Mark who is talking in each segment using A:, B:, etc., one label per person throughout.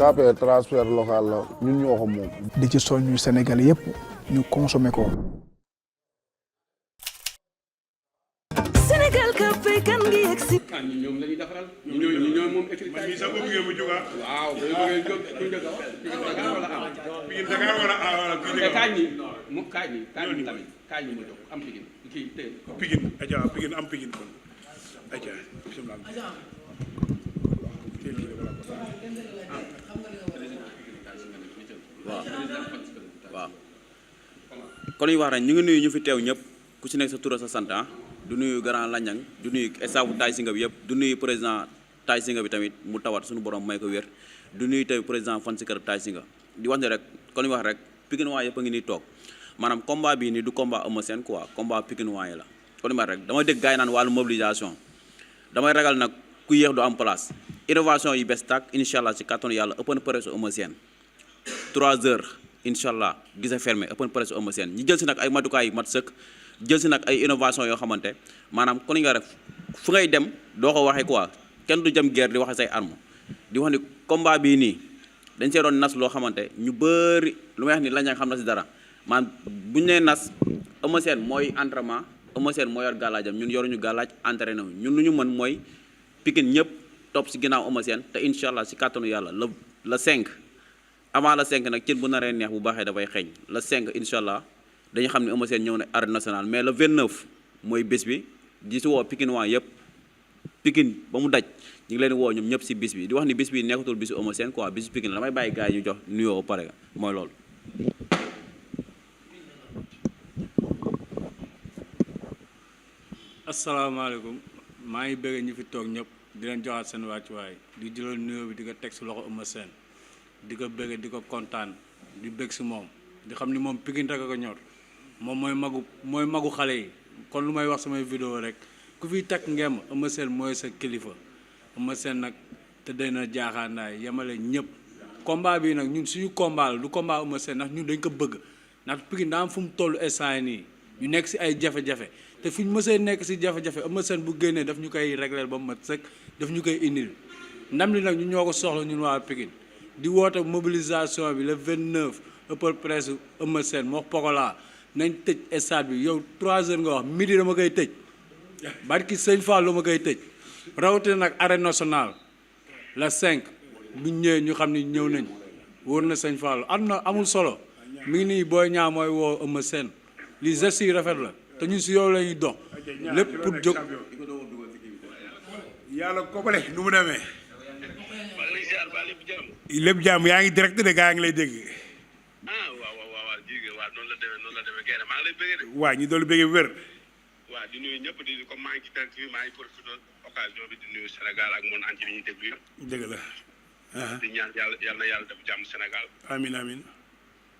A: KP transfert local la ñun ñoo ko moom.
B: di ci soññu Sénégal yëpp ñu consommer ko.
C: Sénégal KP kan ngi yegsi.
D: ñoom la ñuy defaral. ñoom moom écrit.
E: man mii sax boo bëggee mu jóg
D: waaw boo bëggee jóg kuy dëkk Dakar wala am.
E: Dakar wala
D: te kañ ñi mu kañ ñi tamit kañ ñi mu jóg am Pikine kii tey.
E: Pikine aja Pikine am Pikine kon aja bismillah.
F: waaw kon ñu wax rek ñu ngi nuyu ñu fi teew ñëpp ku ci nekk sa tur sa sant du nuyu grand Lagnang du nuyu staff Tay Shinger bi yëpp du nuyu président Tay Shinger bi tamit mu tawat suñu borom may ko wér du nuyu tey président fan si kër Tay Shinger di wax ne rek kon ñu wax rek Pikine waa yëpp a ngi nii toog maanaam combat bii nii du combat Eumeu Sène quoi combat Pikine waa yi la kon ñu wax rek damay dégg gars yi naan wàllu mobilisation damay ragal nag ku yéex du am place innovation yi bees tàkk incha allah ci kàttanu yàlla open press Eumeu Sène 3 heures incha allah gisa fermé open press Eumeu Sène ñi jël si nag ay matukaay yu mat sëkk jël si nag ay innovation yoo xamante maanaam kon nga rek fu ngay dem doo ko waxee quoi kenn du jëm guerre di waxe say arme di wax ni combat bii nii dañ see doon nas loo xamante ñu bëri lu may wax ni Lagnang xam na si dara maanaam bu ñu nee nas Eumeu Sène mooy entraînement Eumeu Sène moo yor gàllaajam ñun yoruñu gàllaaj entraîné wu ñun lu ñu mën mooy Pikine ñëpp topp si ginnaaw Eumeu Sène te incha allah si kàttanu yàlla le 5 avant le 5 nag cin bu naree neex bu baaxee dafay xeeñ le 5 incha allah dañu xam ne Eumeu Sène ñëw na arène nationale mais le 29 mooy bés bi di si woo Pikine waa yëpp Pikine ba mu daj ñu ngi leen woo ñoom ñëpp si bis bi di wax ni bis bi nekkatul bisu Eumeu Sène quoi bisu Pikine la damay bàyyi gars yi ñu jox nuyoo pare mooy loolu.
G: asalaamaaleykum maa ngi bëgg ñu fi toog ñëpp di leen joxaat seen wàccuwaay di jëlal nuyoo bi di ko teg si loxo Eumeu Sène di ko bëgg di ko kontaan di bëgg si moom di xam ni moom Pikine rek a ko ñor moom mooy magu xale yi kon lu may wax samay vidéo rek ku fiy takk ngemb Eumeu Sène mooy sa kilifa Eumeu Sène nag te day na jaaxaandaay yemale ñëpp combat bi nag ñun suñu combat la du combat Eumeu Sène ndax ñun dañ ko bëgg ndax Pikine daa am fu mu toll instant nii ñu nekk si ay jafe-jafe te fi ñu mësee nekk si jafe-jafe Eumeu Sène bu génnee daf ñu koy régler ba mu mat sëkk daf ñu koy indil ndam li nag ñu ñoo ko soxla ñun waa Pikine di woote mobilisation bi le 29 ëppal presse Eumeu Sène moo Pokola nañ tëj stade bi yow 3 heures nga wax midi dama koy tëj barki Sëñ Fall ma koy tëj rawatina nag arène nationale la 5 bu ñëwee ñu xam ni ñëw nañ wóor na Sëñ Fall àdduna amul solo mi ngi nii Boy Niang mooy woo Eumeu Sène li geste yi rafet la te ñun si yow la ñuy dox lépp pour jóg.
E: yàlla koobale nu mu demee. lépp jàmm yaa ngi direct de gaa ngi lay dégg.
H: waaw jigéen waaw noonu la demee gerte maa ngi lay bëggee de.
E: waa ñu doon bëggee wér.
H: waaw di nuyu ñëpp di comme maa ngi ci direct bi maa ngi profité occasion bi di nuyu Sénégal ak monde entier bi ñuy déglu yëpp.
E: dëgg la.
H: di ñaan yàlla na yàlla def jàmm Sénégal.
E: amiin amiin.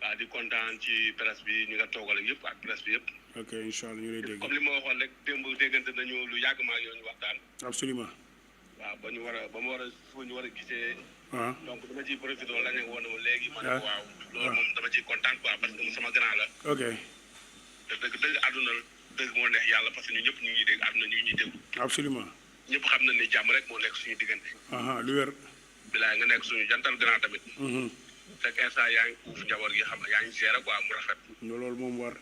H: waaw di kontaan ci presse bi ñu nga toogal ak yëpp ak presse bi yëpp.
E: ok incha allah ñu lay dégg.
H: comme li ma waxoon rek démb déggante nañu lu yàgg maa ngi ñu waxtaan.
E: absolument.
H: waaw ba mu war a fu ñu war a gisee. donc dama ciy profité la ne woon na ma léegi. ma ne waaw loolu moom dama ciy kontaan quoi parce que sama grand la.
E: ok.
H: te dëgg àdduna dëgg moo neex yàlla parce que ñun ñëpp ñu ngi dégg àdduna ñu ngi ñuy déglu.
E: absolument.
H: ñëpp xam nañ ne jàmm rek moo nekk suñu diggante.
E: lu wér.
H: bilaay nga nekk suñu jantal grand tamit. fekk instant yaa ngi uuf njaboot gi xam nga yaa ngi gérer quoi mu rafet.
E: loolu moom war.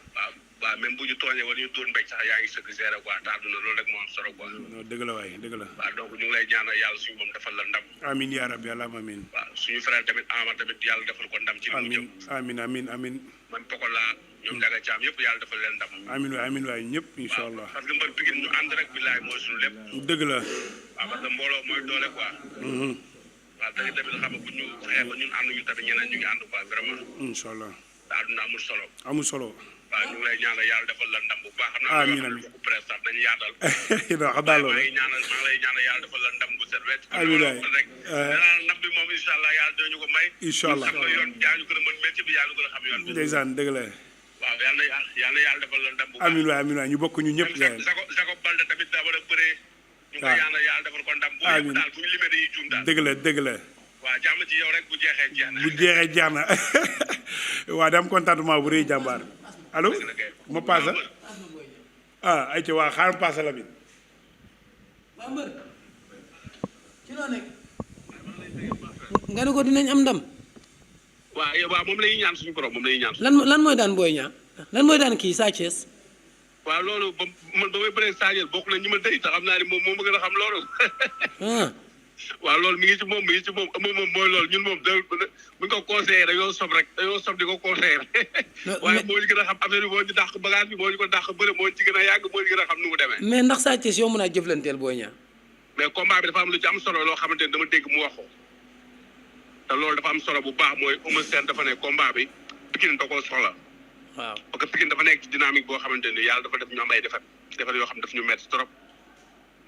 H: waaw même bu ñu tooñee wala ñu doon mbéj sax yaa ngi sëgg gérer quoi te àdduna loolu rek moo am solo quoi.
E: dëgg la waay dëgg la.
H: waaw donc ñu ngi lay ñaanal yàlla suñu moom defal la ndam.
E: amiin yaa rabbi yàlla amiin.
H: waaw suñu frère tamit Ama tamit yàlla defal ko ndam. ci li mu jëm
E: amiin.
H: man Pokola ñoom Daga Thiam yëpp yàlla defal leen ndam.
E: amiin waay ñëpp incha allah.
H: parce que mbër Pikine ñu ànd rek bilaay mooy suñu lépp.
E: dëgg la.
H: waaw parce que mbooloo mooy doole quoi. waaw tamit xam nga bu ñu xeex ba ñun ànduñu tamit ñeneen ñu ngi ànd quoi vraiment.
E: incha allah.
H: te àdduna amul solo.
E: amul solo.
H: waaw ñu ngi lay ñaanal yàlla defal la ndam bu baax.
E: amiin
H: xam naa ne presse sax dañu yaatal.
E: non xam naa loolu.
H: maa ngi lay ñaanal yàlla defal la ndam bu set wecc.
E: amiin waay
H: rek. ndam bi moom incha allah yàlla dinañu ko may.
E: incha allah
H: xam nga yoon yaa ñu gën a mën métier bi yaa ñu gën a xam yoon bi.
E: ndeysaan dëgg la.
H: waaw yàlla na yàlla defal la ndam bu baax.
E: amiin waay ñu bokk ñu ñëpp.
H: Jacob Balde tamit daa war a bëree. ñu ngi ñaanal yàlla defal ko ndam.
E: amiin
H: daal bu ñu limee dañuy juum daal.
E: dëgg la.
H: waaw jàmm ci yow rek bu jeexee jeex na.
E: bu jeexee jeex na waaw da am contentement bu rëy jàmbaar allo ma paasa ay ci waa xaaral paasa la bi
I: ci loo nekk nga ne ko dinañ am ndam.
H: waaw moom la ñuy ñaan suñu borom moom la ñuy ñaan.
I: lan mooy daan Boy Niang lan mooy daan kii Sa Thiès.
H: waaw loolu ba may bëree Sa Thiès bokk na ñi ma dëy te xam naa ne moom ma gën a xam loolu. waaw loolu mi ngi ci moom moom mooy loolu ñun moom buñ ko conseillé dañoo sob di ko conseillé waaye moo ñu gën a xam affaire bi moo ñu dàq bagage bi moo ñu ko dàq bëre moo ñu ci gën a yàgg moo ñu gën a xam nu mu demee.
I: mais ndax Sa Thiès yow mën naa jëflanteel Boy Niang.
H: mais combat bi dafa am lu ci am solo loo xamante ne dama dégg mu wax ko te loolu dafa am solo bu baax mooy Eumeu Sène dafa ne combat bi Pikine da koo soxla.
I: waaw
H: parce que Pikine dafa nekk ci dynamique boo xamante ne yàlla dafa def ñu am ay defar yoo xam ne daf ñu metti trop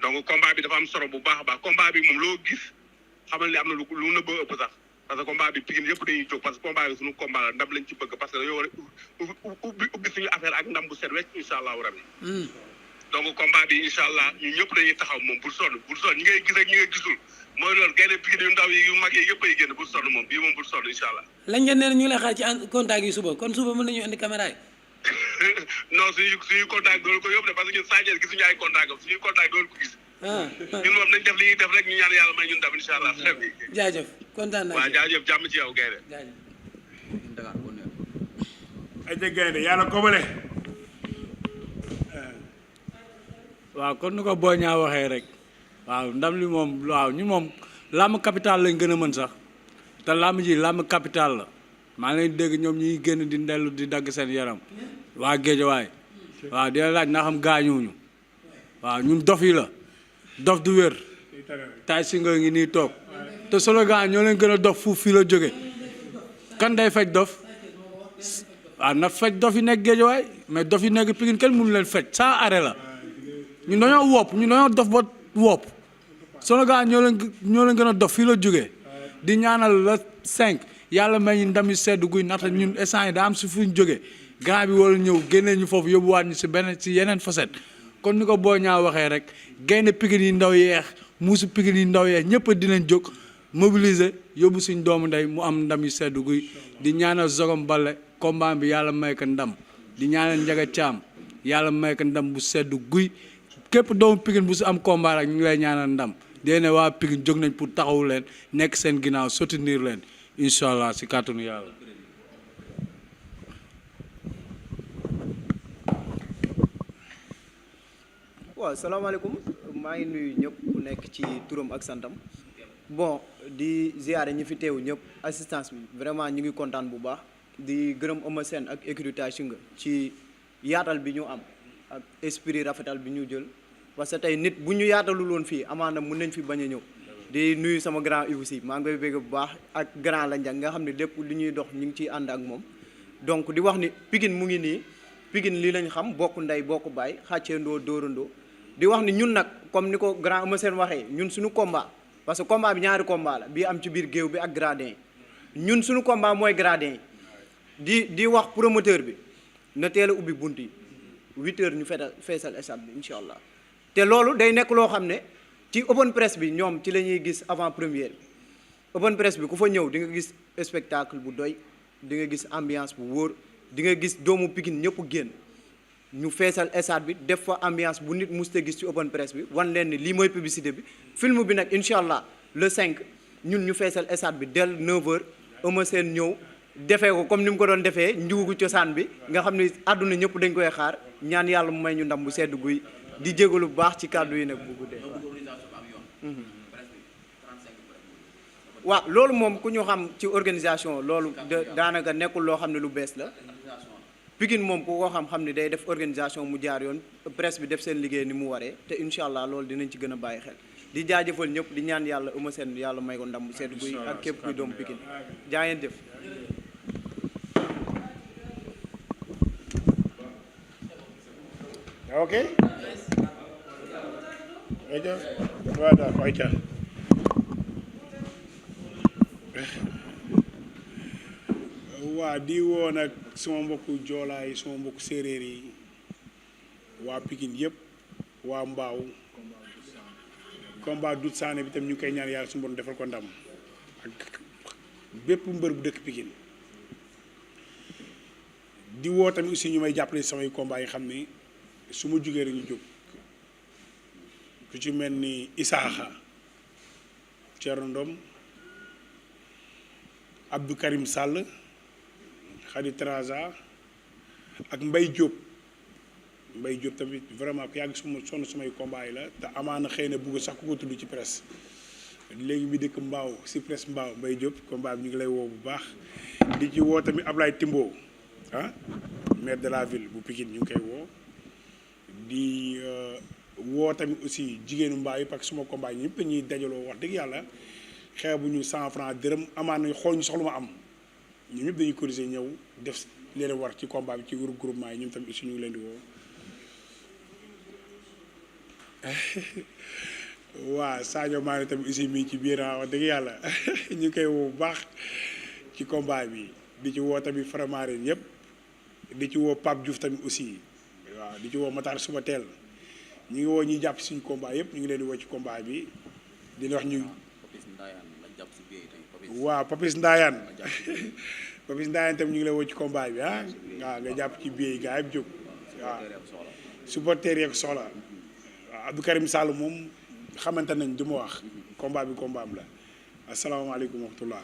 H: donc combat bi dafa am solo bu baax a baax combat bi moom loo gis xamal ni am na lu nëbb ëpp sax parce que combat bi Pikine yëpp dañuy jóg parce que combat bi suñu combat la ndam lañ ci bëgg parce que dañoo war a ubbi suñu affaire ak ndam bu set wecc incha allahu rabi. donc combat bi incha allah ñu ñëpp dañuy taxaw moom bul sonn ñi ngay gis ak ñi ngay gisul mooy loolu gaynde Pikine yu ndaw yi yu mag yi yëpp ay génn bul sonn moom bii moom bul sonn incha allah.
I: lañ ngeen ne ñu ngi lay xaar ci contact yi suba kon suba mën nañu indi caméra yi.
H: non suñuy contact doolu ko yóbbu de parce que ñun Sa Thiès gisuñu ay contact am suñuy contact doolu ko gis. ñun moom nañ def li ñuy def rek ñu ñaan yàlla may ñun tam incha allah.
I: jaajëf kontaan naa.
H: waaw jaajëf jàmm ci yow gaynde.
E: ay dégg gaynde yàlla kobale.
G: waaw kon ni ko Boy Niang waxee rek waaw ndam li moom waaw ñu moom làmb capital lañ gën a mën sax te làmb ji làmb capital la maa ngi leen dégg ñoom ñuy génn di ndellu di dagg seen yaram waa Géejawaay waaw dina laaj naa xam gaañuwuñu waaw ñun dof yi la dof du wér Tay Shinger ngi nii toog te solo gaa ñoo leen gën a dof fuuf fii la jóge kan day faj dof waaw na faj dof yi nekk Géejawaay mais dof yi nekk Pikine kenn mënu leen faj saa arrêt la ñun dañoo wopp ñun dañoo dof ba wopp solo gaa ñoo leen gën a dof fii la jóge di ñaanal la 5 yàlla may ñu ndam yu sedd guy nata ñun instant yi daa am si fu ñu jógee grand bi wala ñëw génnee ñu foofu yóbbuwaat ñu si yeneen facette kon ni ko Boy Niang waxee rek gaynde Pikine yi ndaw yeex muusu Pikine yi ndaw yeex ñëpp dinañ jóg mobiliser yóbbu suñ doomu ndey mu am ndam yu sedd guy di ñaanal Zogom Bale combat bi yàlla may ko ndam di ñaanal Njaga Caam yàlla may ko ndam bu sedd guy képp doomu Pikine bu si am combat rek ñu ngi lay ñaanal ndam dee ne waa Pikine jóg nañ pour taxawu leen nekk seen ginnaaw soutenir leen incha allah si kàttanu yàlla.
J: waaw salaamaaleykum maa ngi nuyu ñëpp ku nekk ci turam ak santam bon di ziare ñi fi teew ñëpp assistance bi vraiment ñu ngi kontaan bu baax di gërëm Eumeu Sène ak écurie Tay Shinger ci yaatal bi ñu am ak esprit rafetal bi ñu jël parce que tey nit bu ñu yaatalul woon fii amaana mun nañ fi bañ a ñëw di nuyu sama grand Ibou Sy maa ngi koy bëgg bu baax ak grand la njang nga xam ne lépp li ñuy dox ñu ngi ciy ànd ak moom donc di wax ni Pikine mu ngi nii Pikine lii lañ xam bokk ndey bokk baay xàcceendoo dóorandoo di wax ni ñun nag comme ni ko grand Eumeu Sène waxee ñun suñu combat parce que combat bi ñaari combat la bii am ci biir géew bi ak gradin yi ñun suñu combat mooy gradin yi di wax promoteur bi na teel a ubbi bunt yi 8 heures ñu feesal stade bi incha allah te loolu day nekk loo xam ne ci open press bi ñoom ci la ñuy gis avant première bi open press bi ku fa ñëw di nga gis spectacle bu doy di nga gis ambiance bu wóor di nga gis doomu Pikine ñëpp génn ñu feesal stade bi def fa ambiance bu nit muste gis ci open press bi wan leen ni lii mooy publicité bi film bi nag incha allah le 5 ñun ñu feesal stade bi dès 9h Eumeu Sène ñëw defee ko comme ni mu ko doon defee njugu cosaan bi nga xam ne àdduna ñëpp dañ koy xaar ñaan yàlla mu may ñu ndam bu sedd guy di jégalu bu baax ci kàddu yi nag bu guddee waaw loolu moom ku ñu xam ci organisation loolu daanaka nekkul loo xam ne lu bees la Pikine moom ku ko xam ne day def organisation mu jaar yoon presse bi def seen liggéey ni mu waree te incha allah loolu dinañ ci gën a bàyyi xel di jaajëfal ñëpp di ñaan yàlla Eumeu Sène yàlla may ko ndam bu sedd guy ak képp kuy doomu Pikine jaa ngeen jëf.
E: ok. voilà ayca. waa di woo nag suma mbokku joolaa yi suma mbokku séeréer yi waa Pikine yëpp waa Mbaaw combat Doudou Sané bi tam ñu ngi koy ñaan yàlla su mbon defal ko ndam ak bépp mbër bu dëkk Pikine di woo tamit aussi ñu may jàppale samay combat yi xam ne su ma jugee rek ñu jóg ku ci mel ni Isaaxa Thierno Ndom Abdou Karim Sall Khady Traza ak Mbaye Diop tamit vraiment ku yàgg sonn sumay combat yi la te amaana xëy na bugg sax ku ko tudd ci presse léegi bi dëkk Mbaaw si presse Mbaaw Mbaye Diop combat bi ñu ngi lay woo bu baax di ci woo tamit Ablaye Timbo maire de la ville bu Pikine ñu ngi koy woo di woo tamit aussi jigéenu Mbaaw yi parce que suma combat yi ñëpp dañuy dajaloo wax dëgg yàlla xeebu ñu 100 francs dërëm amaana xool ñu soxlu ma am ñoom ñëpp dañuy cotiser ñëw def leen war ci combat bi ci regroupement yi ñoom tamit aussi ñu ngi leen di woo waaw Sadio Mané tamit aussi mii ci biir wax dëgg yàlla ñu ngi koy woo bu baax ci combat bi di ci woo tamit Faramareen yëpp di ci woo Pape Diouf tamit aussi waaw di ci woo Matar suba teel ñu ngi woo ñuy jàpp suñu combat yëpp ñu ngi leen di woo ci combat bi di wax ñu waaw Papis Ndayane Papis Ndayane tamit ñu ngi lay woo ci combat bi waaw nga jàpp ci biir gaa yëpp jóg waaw supporter yeeg soxla waaw Abdou Karim Sall moom xamante nañ du ma wax combat bi combat am la asalaamaaleykum wa rahmatullah